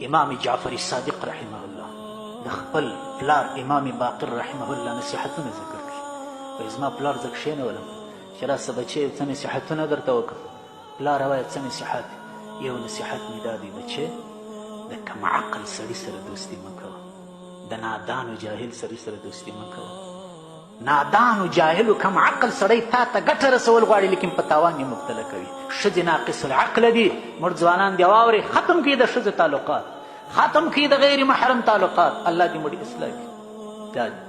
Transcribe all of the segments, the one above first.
امام جعفر صادق رحمه الله د خپل پلار امام باقر رحمه الله نصیحتونه ذکر کړي. وایي زما پلار زه کښېنولم چې راسه بچی یو څه نصیحتونه درته وکړم. پلاره وایه څه نصیحت؟ یو نصیحت مې دا دی بچی، د کم عقل سړي سره دوستي مه کوه، د نادان و جاهل سړي سره دوستي مه کوه. نادان و جاهل و کم عقل سړی تا ته ګټه رسول غواړي، لیکن په تاوان یې مبتله کوي. ښځې ناقص العقل دي، موږ ځوانان دې واورئ، ختم کړئ د ښځو تعلقات، ختم کړئ د غیر محرم تعلقات. الله دې موږ اصلاح کړي. دا دي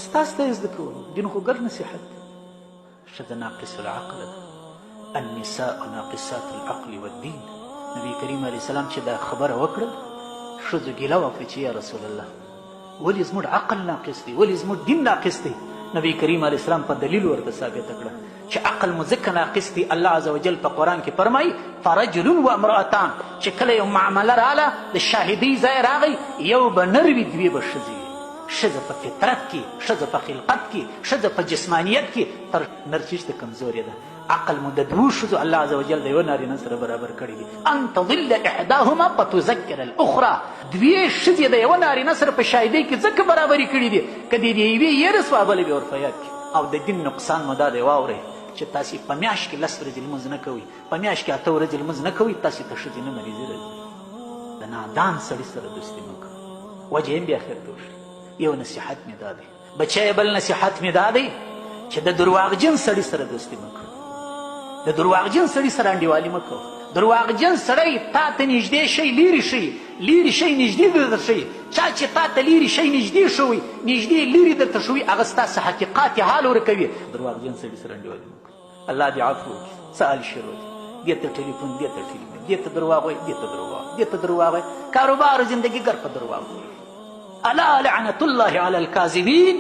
استاذ ته یې زده کوو، دین خو ګډ نصیحت دی. ښځه ناقص العقل ده، النساء ناقصات العقل والدین. نبی کریم علیه السلام چې دا خبره وکړه، ښځو ګیله وکړه چې یا رسول الله، ولې زموږ عقل ناقص دی، ولې زموږ دین ناقص دی؟ نبی کریم علیه السلام په دلیل ورته ثابته کړه چې عقل مو ځکه ناقص دی. الله عز وجل په قرآن کې فرمایي فرجل و امرأتان، چې کله یو معامله راله د شاهدۍ ځای راغی، یو به نر وي، دوې به ښځې وي. ښځه په فطرت کې، ښځه په خلقت کې، ښځه په جسمانیت کې تر نر چیش ته کمزورې ده. عقل مو د دوو ښځو الله عز وجل د یوه نارینه سره برابر کړی دی. ان تضل احداهما فتذکر الاخرى، دوې ښځې د یوه نارینه سره په شاهدۍ کې ځکه برابرې کړي دي که د دې یوې یېره سوه بله به ورپه یاد کړي. او د دین نقصان مو دا دی، واورئ، چې تاسې په میاشت کې 10 ورځې لمونځ نه کوئ، په میاشت کې 8 ورځې لمونځ نه کوئ، تاسې ته ښځې نه مریضي راځي. د نادان سړي سره دوستي مه کوئ، وجه یې هم بیا خیر ته وښیي. یو نصیحت مې دا دی بچی، بل نصیحت مې دا دی چې د درواغجن سړي سره دوستي مه کوه، د درواغجن سړي سره انډیوالي مه کوه. درواغجن سړی تا ته نږدې شي لیرې شي، لیرې شي نږدې درته شي. چا چې تا ته لیرې شي نږدې شوی، نږدې لیرې درته شوی، هغه ستاسو حقیقات حال ورکوي. درواغجن سړي سره انډیوالي مه کوه. الله دې عفو وکړي. څه حال شروع دي، دې ته ټلیفون، دې ته ټلیفون، دې ته درواغ وایي، دې ته درواغ، دې ته درواغ وایي، کاروبار او زندګي ګر په درواغ وایي. الا لعنت الله علی الکاذبین.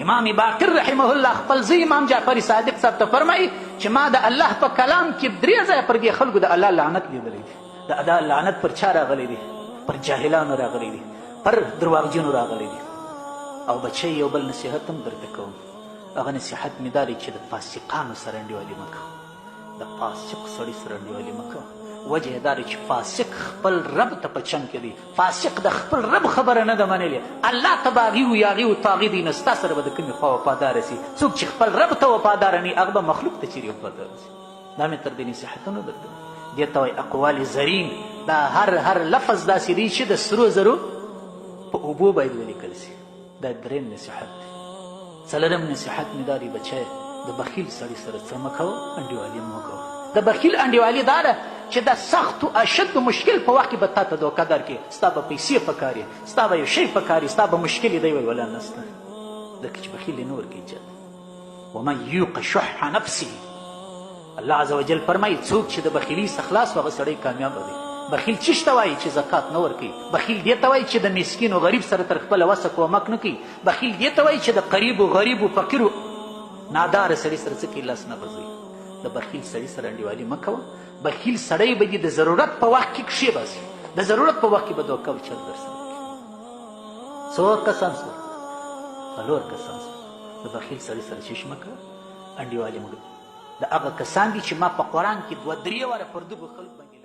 امام باقر رحمه الله خپل زوی امام جعفر صادق صاحب ته فرمایي چې ما د الله په کلام کې درې ځایه پر دې خلکو د الله لعنت لیدلی دی. د ادا لعنت پر چا راغلی دی؟ پر جاهلانو راغلی دی، پر درواغجنو راغلی دی. او بچی، یو بل نصیحت هم درته کوم، هغه نصیحت مې دا دی چې د فاسقانو سره انډیوالي مه کوه، د فاسق سړي سره انډیوالي مه کوه. وجه یې دا دی چې فاسق خپل رب ته په چم کې دی، فاسق د خپل رب خبره نه ده منلې، الله ته باغي و یاغي و طاغي دی، نو ستا سره به د کومې خوا وفادار سي؟ څوک چې خپل رب ته وفادار نه هغه به مخلوق ته چیرې وفادار سي؟ دا مې تر دې نصیحتونو درته دې ته وایي اقوال زرین. دا هر هر لفظ داسې دی چې د سرو زرو په اوبو باید ولیکل سي. دا دریم نصیحت دی. څلورم نصیحت مې دا دی بچی، د بخیل سړي سره څه مه کوه، انډیوالي مه کوه. د بخیل انډیوالي دا ده چې د سختو اشد مشکل په وخت کې به تا ته دوکه درکړي، ستا به پیسې پکاري، ستا به یو شی پکاري، ستا به مشکل دی، وایي ولا نسته، ځکه چې بخیل یې نه ورکوي چاته. ومن یوق شح نفسه، الله عز وجل فرمایي څوک چې د بخیلي څخه خلاص هغه سړی کامیاب دی. بخیل چیش ته وایي؟ چې زکات نه ورکوي. بخیل دې ته وایي چې د مسکین او غریب سره تر خپله وسه کومک نه کوي. بخیل دې ته وایي چې د قریب و غریب و فقیر و نادار سړي سره څه کوي؟ لاس نه غځوي. د بخیل سړي سره انډیوالي مه کوه. بخیل سړی به دې د ضرورت په وخت کې کښېباسي، د ضرورت په وخت کې به دوکه او چل در سره وکړي. څو کسان سول؟ څلور کسان سول. د بخیل سړي سره چیش مه کوه، انډیوالي مه کوه. د هغه کسان دي چې ما په قرآن کې دوه درې واره پر دغو خلکو باندې